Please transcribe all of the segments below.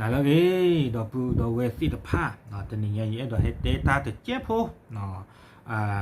နၤလၢအဂ့ၤ ဒီပုၢ်ဒီဝဲၢ်သ့ၣ်တဖၣ်, တနံၤညါယအဲၣ်ဒိးဟဲတဲတၢ်တစဲးဖိ,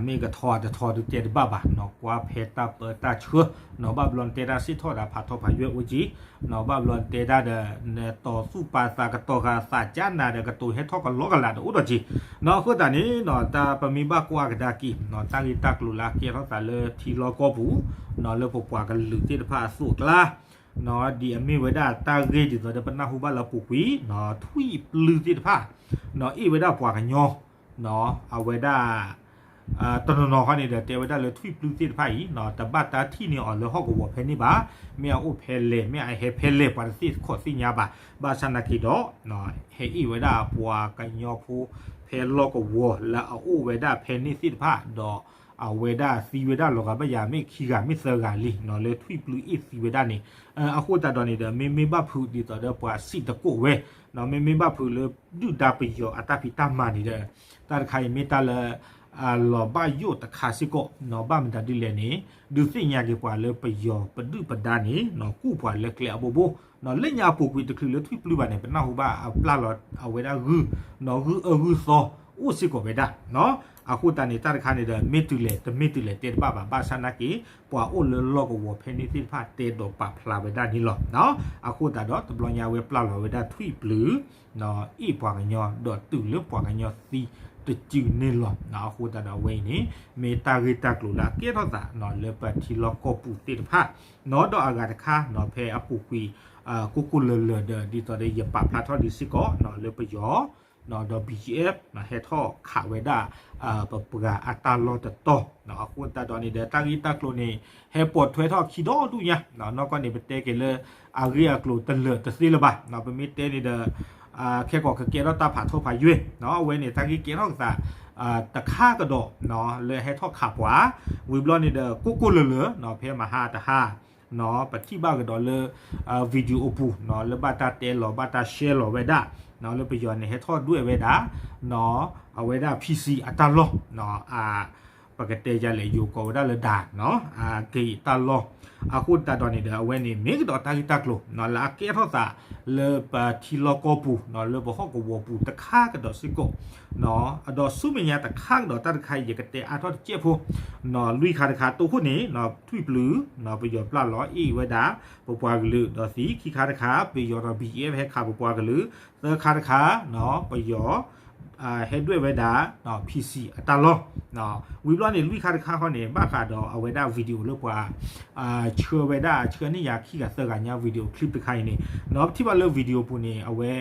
မ့ၢ်ကထီတထီဒုးတဲတဘၣ်ဘၣ်, ကွၢ်ဖဲတၢ်ပၢတၢ်ဆှၢ, ဘၣ်ဘျီနတဲတၢ်စံးထီၣ်ဒီးဖးထီဖးယွဲၢ်အိၣ်က့ၤ, ဘၣ်ဘျီနတဲတၢ်ဒီး နတီၤသူၣ်ပာ်သးကတီၤဃာ်သးကၠါနၤဒီးကတိၤဟဲထီၣ်ကလီကလာ်ဒီးအိၣ်ဒီးက့ၤ, အဃိသတးန့ၣ် တၢ်ပမ့ၢ်ဘၣ်ကွၢ်ကဒါက့ၤ တၢ်ဂ့ၢ်တၢ်ကျိၤလၢအကဲထီၣ်သးလၢထံလီၢ်ကီၢ်ပူၤ, လၢပပှၤကလုာ်သ့ၣ်တဖၣ်အသိးအကျါ ဒ်အမ့ၢ်ဝဲဒၣ်တၢ်ဂ့ၢ်ဒ်သိးဒီးပနၢ်ဟူဘၣ်လၢအပူၤကွံာ်, ထွံၣ်ပျုၢ်သ့ၣ်တဖၣ် အ့ၣ်ဝဲဒၣ်ပှၤကညီ, အဝဲဒၣ် တနီၤနီၤခီန့ၣ်ဒီး တဲဝဲဒၣ်လၢထွံၣ်ပျုၢ်သ့ၣ်တဖၣ်အံၤ တဘၣ်တၢ်ထံၣ်န့ၢ်အီၤလၢဟီၣ်ကဝီၤဖဲန့ၣ်ဘၣ်, မ့ၢ်အအိၣ်ဖဲလဲၣ် မ့ၢ်အဟဲဖဲလဲၣ် ပှၤတသ့ၣ်ခီၣ်သ့ၣ်ညါဘၣ်, ဘၣ်ဆၣ်နာ်က့ဒီး ဟဲအ့ၣ်ဝဲဒၣ်ပှၤကညီဖိဖဲလီၢ်ကဝီၤလၢအအိၣ်ဝဲဒၣ်ဖဲန့ၣ်သ့ၣ်တဖၣ်ဒီး အဝဲဒၣ်သံဝဲဒၣ်လီၤဂာ်ဘၣ်ယၤမ့ၢ်ခံဂၤမ့ၢ်သၢဂၤလံ လၢထွံၣ်ပျုၢ်အ့ၣ်သံဝဲဒၣ်န့ၣ်, အဃိသတးဒီးန့ၣ်ဒီး မ့မ့ၢ်ဘၣ်ဖုးဒ်သိးဒီးပှၤစံးတကိးဝဲ, မ့မ့ၢ်ဘၣ်ဖုးလၢဒုၣ်ဒါပယီၤအတၢ်ဖံးတၢ်မၤန့ၣ်ဒီး တၢ်တခါအံၤမ့ၢ်တၢ်လၢ လီၤဘၣ်ယိၣ်တခါစ့ၢ်ကီး, ဘၣ်မတၤဒ်လဲၣ်န့ၣ် ဒုးသ့ၣ်ညါက့ၤပှၤလၢပယီၤပဒုၣ်ပဒါန့ၣ် ကူၣ်ပှၤလၢကျဲအဘိဘိ, လၢညါအပူၤကွံာ်တချုးလၢထွံၣ်ပျုၢ်ဘၣ်န့ၣ် ပနၢ်ဟူဘၣ်အပျၢ်လီၤအဝဲဒၣ်ဂုၢ်, ဂုၢ်အၢဂုၢ်သီ အိၣ်စ့ၢ်ကီးဝဲဒၣ်, အဃိသတးန့ၣ် တၢ်တခါန့ၣ်ဒီး မ့ၢ်တုၤလဲၣ်တမ့ၢ်တုၤလဲၣ်တဲတဘၣ်ဘၣ်, ဘၣ်ဆၣ်နာ်က့ ပှၤအိၣ်လၢလီၢ်ကဝီၤဖဲန့ၣ်သ့ၣ်တဖၣ်တဲဒီးပာ်ဖျါဝဲဒၣ်န့ၣ်လီၤ. အဃိသတးဒီးတဘျီညါဝဲပျၢ်လီၤဝဲဒၣ်ထွံၣ်ပျုၢ် အ့ၣ်ပှၤကညီ ဒီးတုၤလၢပှၤကညီသံတစုန့ၣ်လီၤ. အဃိသတးဒီးအဝဲအံၤန့ၣ် မ့ၢ်တၢ်ဂ့ၢ်တၢ်ကျိၤလၢအကဲထီၣ်သးလၢပထံလီၢ်ကီၢ်ပူၤသ့ၣ်တဖၣ်, ဒီးအဂၤတခါ ဖဲအပူၤကွံာ် ကိၢ်ကိၢ်လၢၤလၢၤဒီး ဒ်သိးဒီးယပာ်ဖျါထီၣ်ဒံးစ့ၢ်ကီး လၢပယီၤ ဒီး ဘီကီၣ်အ့ၣ် ဟဲထီၣ်ခးဝဲဒၣ် ပပှၤအတၢ်လီၢ်တတီၤ, အဃိသတးဒီးန့ၣ်ဒီး တၢ်ဂ့ၢ်တၢ်ကျိၤန့ၣ် ဟဲပိာ်ထွဲထီၣ်ခံဒီဒူၣ်ညါ, နီၢ်ကီၢ်န့ၣ် ပတဲက့ၤလၢ အဂ့ၢ်အကျိၤတလၢာ်တသ့လၢၤဘၣ်, ပမ့ၢ်တဲန့ၣ်ဒီး ခဲကိာ်ကကဲထီၣ်တၢ်ဖးထီဖးယွဲၢ်, အဝဲန့ၣ် တၢ်ဂ့ၢ်ကဲထီၣ်ကသး တခါကဒီး လၢဟဲထီၣ်ခးပှၤ, ဝံၤဘျီန့ၣ်ဒီး ကိၢ်ကိၢ်လၢၤလၢၤ ဖဲမဟါတဟါ ပထံၣ်ဘၣ်ကဒီးလၢ video အပူၤ လၢဘၣ်တၢ်တဲလီၤ ဘၣ်တၢ် share လီၤဝဲဒၣ် လၢပယီၤန့ၣ် ဟဲထီၣ်ဒွဲၣ်ဝဲဒၣ် အဝဲဒၣ် PC အတၢ်လီၢ် ပကတဲယၤလဲၣ် ယိၤကိးဝဲဒၣ်လၢဒၣ် အဂ့ၤတၢ်လီၢ်, အဃိသတးဒီးန့ၣ်ဒီး အဝဲန့ၣ် မ့ၢ်ကဒီးတၢ်ဂ့ၢ်တၢ်ကျိၤ လၢအကဲထီၣ်သး လၢပထံလီၢ်ကီၢ်ပူၤ လၢပဟီၣ်ကဝီၤပူၤတခါကဒီးစ့ၢ်ကီး, ဒီးဆူမဲာ်ညါတခါကဒီး တၢ်တခါအံၤ ယကတဲအါထီၣ်တစဲးဖိ လွံၢ်ခါတခါ တိခိၣ်န့ၣ် ထွံၣ်ပျုၢ် ပယီၤပျၢ်လီၤအ့ၣ်ဝဲဒၣ် ပပှၤကလုာ်ဒီးသံ, ခံခါတခါ ပယီၤဒီး ဘီကီၣ်အ့ၣ် ဟဲခးပပှၤကလုာ်, သၢခါတခါ ပယီၤ ဟဲဒွဲၣ်ဝဲဒၣ် PC အတၢ်လီၢ်, ဝံၤဘျီန့ၣ် လွံၢ်ခါတခါဃီန့ၣ် ဘၣ်ဃးဒီးအဝဲဒၣ် video လၢပှၤ ဆှၢဝဲဒၣ် ဆှၢန့ၢ်ယၤခံဂၤသၢဂၤညါ video clip တခါအံၤန့ၣ် ပထံၣ်ဘၣ်လၢ video ပူၤန့ၣ် အဝဲ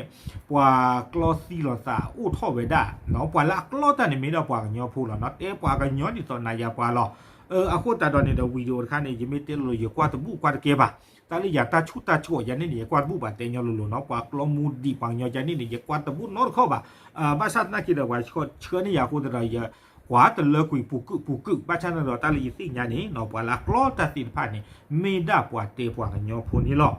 ပှၤကျီသံလိာ်သးအိၣ်ထီၣ်ဝဲဒၣ်, ပှၤလၢအကျီတၢ်န့ၣ်မ့ၢ်ဒၣ်ပှၤကညီဖိလီၤ, တဲပှၤကညီဒ်သိးနၤယၤပှၤလီၤ. အဃိသတးဒီးန့ၣ်ဒီး video တခါန့ၣ် ယမ့ၢ်တဲလိၤလိၤ ယကွၢ်တဘူၣ်ကွၢ်တကဲဘၣ်, တၢ်လၢယၤတၢ်ဆူးတၢ်ဆါယၤန့ၣ်န့ၣ် ယကွၢ်တဘူၣ်ဘၣ် တဲညီလိၤလိၤနီၤ, ပှၤကျီမူဒံးပှၤကညီယၤန့ၣ်န့ၣ် ယကွၢ်တဘူၣ်နီတခီၣ်ဘၣ်, ဘၣ်ဆၣ်သနာ်က့ဒီး ပှၤဆှၢန့ၢ်ယၤအဃိသတးဒီး ယကွၢ်တလၢကွံာ်ပူၤကုာ်ပူၤကုာ်, ဘၣ်ဆၣ်န့ၣ်ဒီး တၢ်လၢယသ့ၣ်ညါန့ၣ် ပှၤလၢအကျီတၢ်သ့ၣ်တဖၣ်န့ၣ် မ့ၢ်ဒၣ်ပှၤတဲပှၤကညီဖိန့ၣ်လီၤ.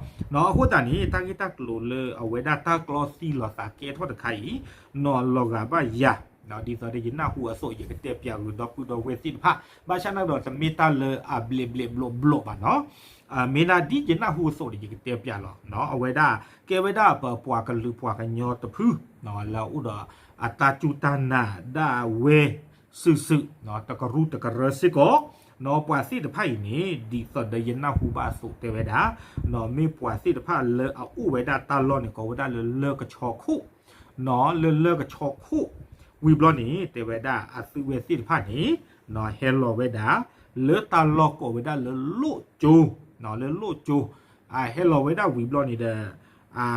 အဃိသတးန့ၣ် တၢ်ဂ့ၢ်တၢ်ကျိၤလၢအဝဲဒၣ်တၢ်ကျီသံလိာ်သးကဲထီၣ်တခါအံၤ နီၤလီၤဂာ်ဘၣ်ယၤ ဒ်သိးဒီးယနၢ်ဟူအသိး ယကတဲပျးဂုာ်ဒီပုၢ်ဒီဝဲၢ်သ့ၣ်တဖၣ်, ဘၣ်ဆၣ်န့ၣ်ဒီး တမ့ၢ်တၢ်လၢအဘျဲးဘျဲးဘျီးဘျီးဘၣ်နီၤ, မ့ၢ်ဒၣ်ဒ်ယနၢ်ဟူအသိးန့ၣ် ယကတဲပျးလီၤ. အဝဲဒၣ် ကဲဝဲဒၣ်ပပှၤကလုာ်ပှၤကညီတဖု လၢအအိၣ်ဒီးအတၢ်စူၢ်တၢ်နာ်ဒၣ်ဝဲစုာ်စုာ် တကရူၢ်တကရၢစ့ၢ်ကီး, ပှၤသ့ၣ်တဖၣ်အံၤန့ၣ် ဒ်သိးဒီးယနၢ်ဟူဘၣ်အသိးတဲဝဲဒၣ် မ့ၢ်ပှၤသ့ၣ်တဖၣ်လၢအအိၣ်ဝဲဒၣ်တၢ်လီၢ်န့ၣ် ကိးဝဲဒၣ်လၢလၢကဆီခိၣ် လၢလၢကဆီခိၣ် ဝံၤဘျီန့ၣ် တဲဝဲဒၣ်အသုဝဲသ့ၣ်တဖၣ်န့ၣ် ဟဲလီၤဝဲဒၣ် လၢတၢ်လီၢ်ကိးဝဲဒၣ်လၢလိၣ်ကၠိ, လၢလိၣ်ကၠိ, ဟဲလီၤဝဲဒၣ်ဝံၤဘျီန့ၣ်ဒီး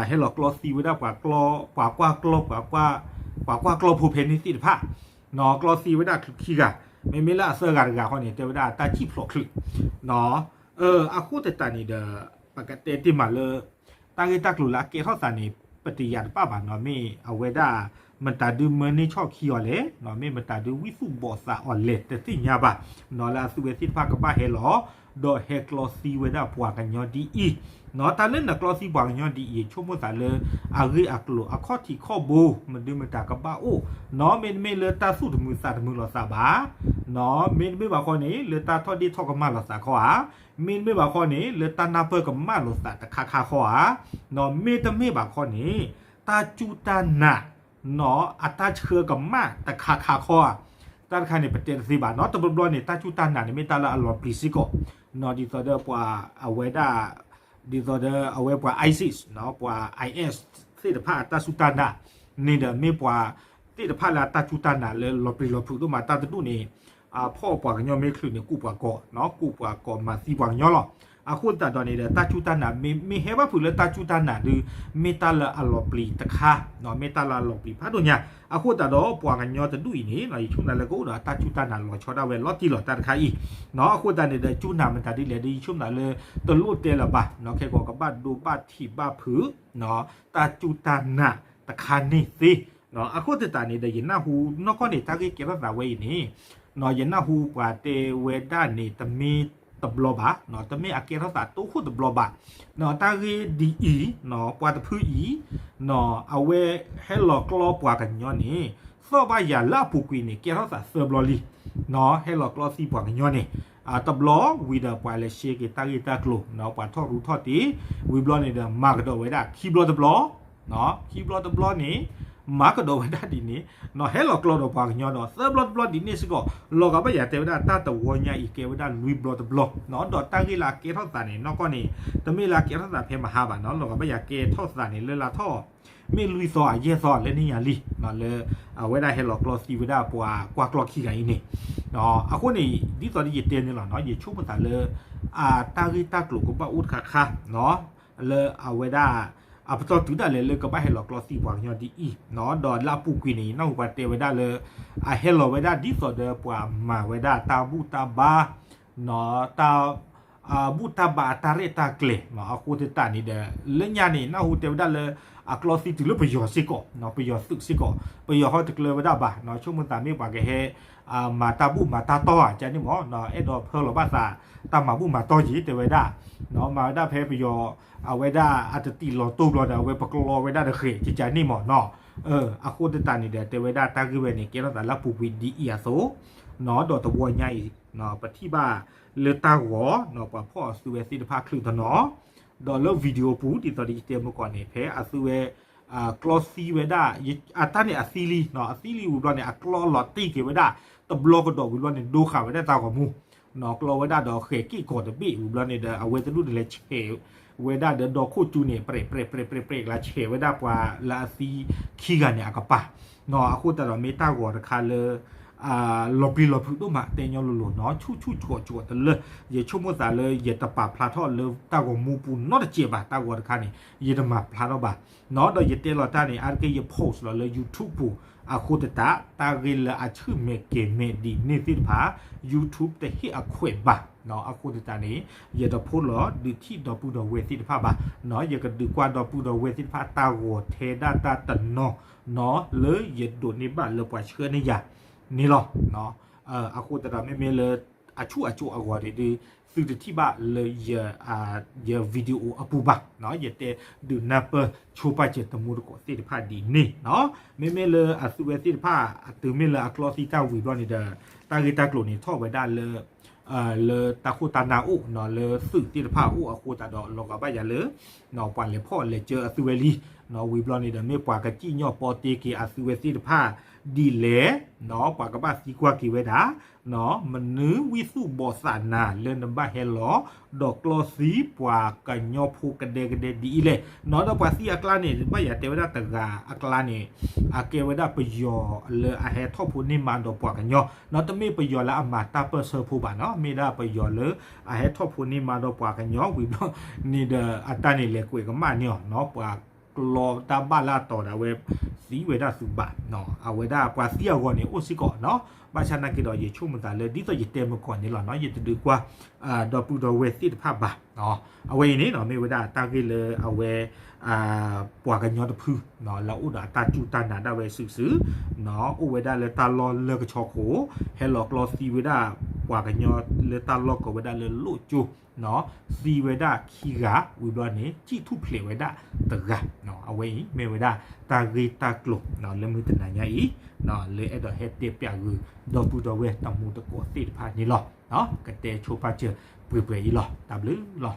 ဟဲလီၤကျီသံဝဲဒၣ်ပှၤကွၢ်ကျီ, ပှၤကွၢ်ကျီဖိဖဲန့ၣ်သ့ၣ်တဖၣ်, ကျီသံဝဲဒၣ်ချုးခံဂၤ, မ့မ့ၢ်လၢအသၢဂၤတဂၤဃီန့ၣ် တဲဝဲဒၣ်တၢ်စံၣ်ဖျိးချုး အဃိသတးန့ၣ်ဒီး ပကတဲတ့ၢ်မးလၢ တၢ်ဂ့ၢ်တၢ်ကျိၤလၢအကဲထီၣ်သးန့ၣ် ပတယာ်တပၣ်ဘၣ်နီၤ, မ့ၢ်အဝဲဒၣ် မတၤဒုမၢန့ၢ်ဆီၣ်ခံအီၤလဲၣ်, မ့ၢ်မတၤဒုဝံသူၣ်ဘီၣ်သးအီၤလဲၣ် တသ့ၣ်ညါဘၣ်, လၢအသုဝဲသ့ၣ်တဖၣ်ကဘၣ်ဟဲလီၤ ဒီးဟဲကျီသံဝဲဒၣ်ပှၤကညီဒ်အံၤ, တၢ်လၢနကျီသံပှၤကညီဒ်အံၤ ဆိကမိၣ်သးလၢ အဂ့ၢ်အကျိၤအခီၣ်ထံးခီၣ်ဘိ မဒုမတၤကဘၣ်အိၣ်, မ့တမ့ၢ်လၢတၢ်သူၣ်တမုာ်သးတမုာ်လိာ်သးဘၣ်, မ့တမ့ၢ်ဘၣ်ခီန့ၣ် လၢတၢ်ထီၣ်ဒ့ၣ်ထီၣ်ကမၣ်လိာ်သးခီဧါ, မ့တမ့ၢ်ဘၣ်ခီန့ၣ် လၢတၢ်နၢ်ပၢၢ်ကမၣ်လိာ်သးတခါခါခီဧါ, မ့တမ့ၢ်ဘၣ်ခီန့ၣ် တၢ်စူၢ်တၢ်နာ် နီၢ် အတၢ်ဆှၢကမၣ်တခါခါခီဧါ, တၢ်တခါန့ၣ် ပတဲတသ့ဘၣ်နီၢ်. တဘျီဘျီန့ၣ် တၢ်စူၢ်တၢ်နာ်န့ၣ် မ့ၢ်တၢ်လၢအလီၤပျံၤစ့ၢ်ကီး နီၢ် ဒ်သိးဒီးပှၤအဝဲဒၣ် ဒ်သိးဒီးအဝဲပှၤ ISIS နီၢ် ပှၤ IS သ့ၣ်တဖၣ်အတၢ်စူၢ်တၢ်နာ်န့ၣ်ဒီး မ့ၢ်ပှၤသ့ၣ်တဖၣ်လၢအတၢ်စူၢ်တၢ်နာ်လၢလီၤပျံၤလီၤဖုးဒိၣ်မး တၢ်တဒူၣ်န့ၣ် ဖီၣ်ပှၤကညီမ့ၢ်ချုးန့ၣ် ကူၣ်ပှၤကိး နီၢ် ကူၣ်ပှၤကိးမၤသံပှၤကညီလီၤ. အဃိသတးဒီးန့ၣ်ဒီး တၢ်စူၢ်တၢ်နာ် မ့မ့ၢ်ဟဲဘၣ်ဖုးလၢတၢ်စူၢ်တၢ်နာ်ဒုး မ့ၢ်တၢ်လၢအလီၤပျံၤတခါ နီၢ် မ့ၢ်တၢ်လၢအလီၤပျံၤဖးဒိၣ်ညါ. အဃိသတးဒီး ပှၤကညီတဒူၣ်အံၤန့ၣ် နီၢ် ယဆိကမိၣ်လၢကအိၣ်ဒီးအတၢ်စူၢ်တၢ်နာ်လီၤဆီဒၣ်ဝဲလီၤတံၢ်လီၤ တၢ်တခါအံၤ နီၢ်. အဃိသတးန့ၣ်ဒီး စူၢ်နာ်မတၤဒ်လဲၣ်ဒီး ယဆိကမိၣ်လၢ တလိၣ်တဲလၢၤဘၣ် နီၢ်. ခဲကီးကဘၣ်ဒိဘၣ်ထံးဘၣ်ဖုး နီၢ် တၢ်စူၢ်တၢ်နာ်တခါန့ၣ်သ့ နီၢ်. အဃိသတးန့ၣ်ဒီး ယနၢ်ဟူနီၢ်ကီၢ်န့ၣ် တၢ်ဂ့ၢ်ကဲထီၣ်သးဝဲအံၤန့ၣ် နီၢ် ယနၢ်ဟူပှၤတဲဝဲဒၣ်န့ၣ် တမ့ၢ်တဘျီဘၣ် နီၢ် တမ့ၢ်အကဲထီၣ်သးတိခိၣ်တဘျီဘၣ် နီၢ်. တၢ်ဂ့ၢ်ဒ်အံၤ နီၢ် ပှၤတဖုအံၤ နီၢ် အဝဲဟဲလီၤကျီပှၤကညီန့ၣ် သီၣ်ဘၣ်ယၤလၢအပူၤကွံာ်န့ၣ် ကဲထီၣ်သးသၢဘျီလံ နီၢ်. ဟဲလီၤကျီသံပှၤကညီန့ၣ် တဘျီဝံၤဒီး ပှၤလဲၤရှဲက့ၤတၢ်ဂ့ၢ်တၢ်ကျိၤ နီၢ် ပှၤထီၣ်ရူထီၣ်တ့ၢ် ဝံၤဘျီန့ၣ်ဒီး မၤကဒီးဝဲဒၣ်ခံဘျီတဘျီ နီၢ် ခံဘျီတဘျီန့ၣ် မၤကဒီးဝဲဒၣ်ဒ်န့ၣ် နီၢ် ဟဲလီၤကျီဒီးပှၤကညီဒီး သၢဘျီတဘျီဒ်န့ၣ်စ့ၢ်ကီး လီၤဂာ်ဘၣ်ယၤတဲဝဲဒၣ် တၢ်တဝီညါအံၤကဲဝဲဒၣ်လွံၢ်ဘျီတဘျီ နီၢ်. ဒီးတၢ်ဂ့ၢ်လၢအကဲထီၣ်သးန့ၣ် နီၢ်ကီၢ်န့ၣ် တမ့ၢ်လၢအကဲထီၣ်သးဖဲမဟါဘၣ် နီၢ်. လီၤဂာ်ဘၣ်ယၤကဲထီၣ်သးန့ၣ် လၢလါထီၣ် မ့ၢ်လွံၢ်သီဧါယဲၢ်သီလၢန့ၣ်ညါလံ နီၢ် လၢအဝဲဒၣ်ဟဲလီၤကျီသံဝဲဒၣ်ပှၤကွၢ်ကျီခံဂၤအံၤန့ၣ် အဃိန့ၣ် ဒ်သိးဒီးယတဲန့ၣ်လီၤ နီၢ် ယဆိကမိၣ်သးလၢ အတၢ်ဂ့ၢ်တၢ်ကျိၤကဘၣ်အိၣ်တခါခါ နီၢ် လၢအဝဲဒၣ် အပတီၢ်တုၤဒၣ်လဲာ်လၢကဘၣ်ဟဲလီၤကျီသံပှၤကညီဒ်အံၤ နီၢ်. ဒီးလၢအပူၤကွံာ်န့ၣ် ယနၢ်ဟူပှၤတဲဝဲဒၣ်လၢ အဟဲလီၤဝဲဒၣ်ဒ်သိးဒီးပှၤမၤဝဲဒၣ်တၢ်ဘူၣ်တၢ်ဘါ နီၢ် တၢ် ဘူၣ်တၢ်ဘါအတၢ်ရဲၣ်တၢ်ကျဲၤ နီၢ်. အဃိသတးန့ၣ်ဒီး လၢညါန့ၣ် နၢ်ဟူတဲဝဲဒၣ်လၢ အကျီသံတုၤလၢပယီၤစ့ၢ်ကီး နီၢ် ပယီၤသုးစ့ၢ်ကီး ပယီၤဟီတကျၢၤဝဲဒၣ်ဘၣ် နီၢ်. ဆိကမိၣ်သးမ့ၢ်ပှၤကဟဲ မၤတၢ်ဘူၣ်မၤတၢ်တီၢ်ဧါ ကန့ၣ်မ့ၢ် နီၢ် အဲၣ်ဒိးဖၢလီၤဘၣ်သး တၢ်မၤဘူၣ်မၤတီၢ်က့ၤ တဲဝဲဒၣ် နီၢ် မၤဝဲဒၣ်ဖဲပယီၤ အဝဲဒၣ်အတတံၢ်လီၤတိၢ်ဘျီဒီး အဝဲပကျီဝဲဒၣ်တဃဲး ကကန့ၣ်မ့ၢ် နီၢ်. အဃိသတးန့ၣ်ဒီး တဲဝဲဒၣ်တၢ်ဂ့ၢ်ဝဲန့ၣ် ကဲထီၣ်သးလၢအပူၤကွံာ်ဒ်အံၤအသိး နီၢ် ဒီးတဝီညါအံၤ နီၢ် ပထံၣ်ဘၣ်လၢတၢ်ဂီၤ နီၢ် ပှၤဖီၣ်အသုဝဲသ့ၣ်တဖၣ်ချုးတနီၤ ဒီးလၢ video ပူၤ ဒ်သိးဒီးယတဲမုၢ်ကီၢ်န့ၣ် ဖဲအသုဝဲ ကျီသံဝဲဒၣ် အတၢ်န့ၣ်အသံလံ နီၢ် အသံလံဝံၤဘျီန့ၣ် အကျီလီၤတံၢ်က့ၤဝဲဒၣ် တဘျီကဒီးဝံၤဘျီန့ၣ် ဒိဃာ်ဝဲဒၣ်တၢ်ဂီၤမူ နီၢ် ကျီဝဲဒၣ်ဒီးဃဲၤက့ၢ်ကီၤတဘ့ၣ် ဝံၤဘျီန့ၣ်ဒီး အဝဲတဒူၣ်န့ၣ်လဲၤဆဲးဝဲဒၣ်ဒီးဒီခိၣ်ကၠူန့ၣ် ပြဲးပြဲးပြဲးပြဲးပြဲး ကလါဆဲးဝဲဒၣ်ပှၤလၢအသံခံဂၤန့ၣ်အကပၤ နီၢ်. အဃိသတးဒီးမ့ၢ်တၢ်ဂီၤတခါလၢ လီၤပျံၤလီၤဖုးဒိၣ်မး တဲညီလိၤလိၤ နီၢ် ဆူၣ်ဆူၣ်ကိးကိးတလၢ ယဆိကမိၣ်သးလၢယတပာ်ဖျါထီၣ်လၢတၢ်ဂီၤမူပူၤနီတစဲးဘၣ် တၢ်ဂီၤတခါန့ၣ် ယတမၤဖျါထီၣ်ဘၣ် နီၢ်. ဒီးယတဲလီၤတၢ်န့ၣ် အါတက့ၢ်ယ post လီၤလၢ YouTube ပူၤ အဃိသတး တၢ်ဂ့ၢ်လၢအဆူၣ်မဲာ်ကဲၤမဲာ်ဒ်န့ၣ်သ့ၣ်တဖၣ် YouTube တဟ့ၣ်အခွဲးဘၣ် နီၢ်. အဃိသတးန့ၣ် ယတ post လီၤဒုးထံၣ်ဒီပုၢ်ဒီဝဲၢ်သ့ၣ်တဖၣ်ဘၣ် နီၢ်. ယကဒုးကွၢ်ဒီပုၢ်ဒီဝဲၢ်သ့ၣ်တဖၣ်တၢ်ဂီၤထဲဒၣ်တၢ်တနီၤ နီၢ် လၢယဒိးန့ၢ်ဘၣ်လၢပှၤဆှၢန့ၢ်ယၤန့ၣ်လီၤ နီၢ်. အဃိသတး မ့မ့ၢ်လၢအဆူၣ်အကိးအဂီၤန့ၣ်ဒီး သုတထံၣ်ဘၣ်လၢယ video အပူၤဘၣ် နီၢ်. ယတဲဒုးနၢ်ပၢၢ်ဆိပာ်စၢၤတမူတကိးသ့ၣ်တဖၣ်ဒ်န့ၣ် နီၢ်. မ့မ့ၢ်လၢအသုဝဲသ့ၣ်တဖၣ် အတုၤမ့ၢ်လၢအကျီသံတၢ်ဝံၤဘျီန့ၣ်ဒီး တၢ်ဂ့ၢ်တၢ်ကျိၤန့ၣ်ထီၣ်ဝဲဒၣ်လၢ လၢတၢ်ခိၣ်တၢ်နၢ်အိၣ် နီၢ် လၢသုးသ့ၣ်တဖၣ်အအိၣ်အဃိသတးဒီး လီၤဂာ်ဘၣ်ယၤလၢ နီၢ် ပှၤလဲၤဖီၣ်လဲၤစၢအသုဝဲလံ နီၢ်. ဝံၤဘျီန့ၣ်ဒီး မ့ၢ်ပှၤကစံၣ်ညီၣ်ပီတ့က့ၤအသုဝဲသ့ၣ်တဖၣ်ဒ်လဲၣ် နီၢ် ပှၤကဘၣ်သံကွၢ်က့ၤဝဲဒၣ် နီၢ် မနုၤဝံသူၣ်ဘီးသးနၤလၢနဘၣ်ဟဲလီၤ ဒီးကျီသံပှၤကညီဖိကဒဲကဒဲဒ်အံၤလဲၣ် နီၢ်. ဒီးပှၤသံအကျါန့ၣ် ဘၣ်ယၤတဲဝဲဒၣ်တဂၤအကျါန့ၣ် အကဲဝဲဒၣ်ပယီၤလၢအဟဲထီၣ်ဖိန့ၢ်မါဒီးပှၤကညီ နီၢ်. တမ့ၢ်ပယီၤလၢအမၤတၢ်ပၢၢ်ဆၢဖိဘၣ် နီၢ်. မ့ၢ်ဒၣ်ပယီၤလၢအဟဲထီၣ်ဖိန့ၢ်မါဒီးပှၤကညီဝံၤဘျီန့ၣ်ဒီး အတၢ်န့ၣ်လဲၤကွဲးကမၣ်န့ၢ်အီၤ နီၢ်. ပှၤကျီတၢ်ဘၣ်လၢအတီၤဒီး အဝဲသံဝဲဒၣ်သုးဘၣ် နီၢ်. အဝဲဒၣ်ပှၤသံအဂီၤန့ၣ်အိၣ်စ့ၢ်ကီး နီၢ်. ဘၣ်ဆၣ်နာ်က့ဒီး ယဆိကမိၣ်သးလၢ ဒ်သိးယတဲမုၢ်ကီၢ်န့ၣ်လီၤ နီၢ်. ယတဒုးကွၢ် ဒီပုၢ်ဒီဝဲၢ်သ့ၣ်တဖၣ်ဘၣ် နီၢ်. အဝဲအံၤန့ၣ် နီၢ် မ့ၢ်ဝဲဒၣ်တၢ်ဂ့ၢ်လၢအဝဲ ပှၤကညီတဖု နီၢ် လၢအအိၣ်ဒီးအတၢ်စူၢ်တၢ်နာ်ဒၣ်ဝဲစုာ်စုာ် နီၢ်. အိၣ်ဝဲဒၣ်လၢတၢ်လီၢ်လၢကဆီခိၣ် ဟဲလီၤကျီသံဝဲဒၣ် ပှၤကညီလၢတၢ်လီၢ်ကိးဝဲဒၣ်လၢလိၣ်ကၠိ နီၢ်. သံဝဲဒၣ်ခံဂၤ ဝံၤဘျီန့ၣ် စံၣ်ထူၣ်ဖျဲးဝဲဒၣ်တဂၤ နီၢ်. အဝဲအံၤမ့ၢ်ဝဲဒၣ်တၢ်ဂ့ၢ်တၢ်ကျိၤ နီၢ် လၢမုၢ်တနၤညါအံၤ နီၢ် လၢအဲၣ်ဒိးဟဲတဲပျးဂုာ် ဒီပုၢ်ဒီဝဲၢ်တမူတကိးသ့ၣ်တဖၣ်န့ၣ်လီၤ နီၢ်. ကတဲဆိပာ်စၢၤပှဲၤပှဲၤအံၤလီၤ တၢ်ဘျုးလီၤ.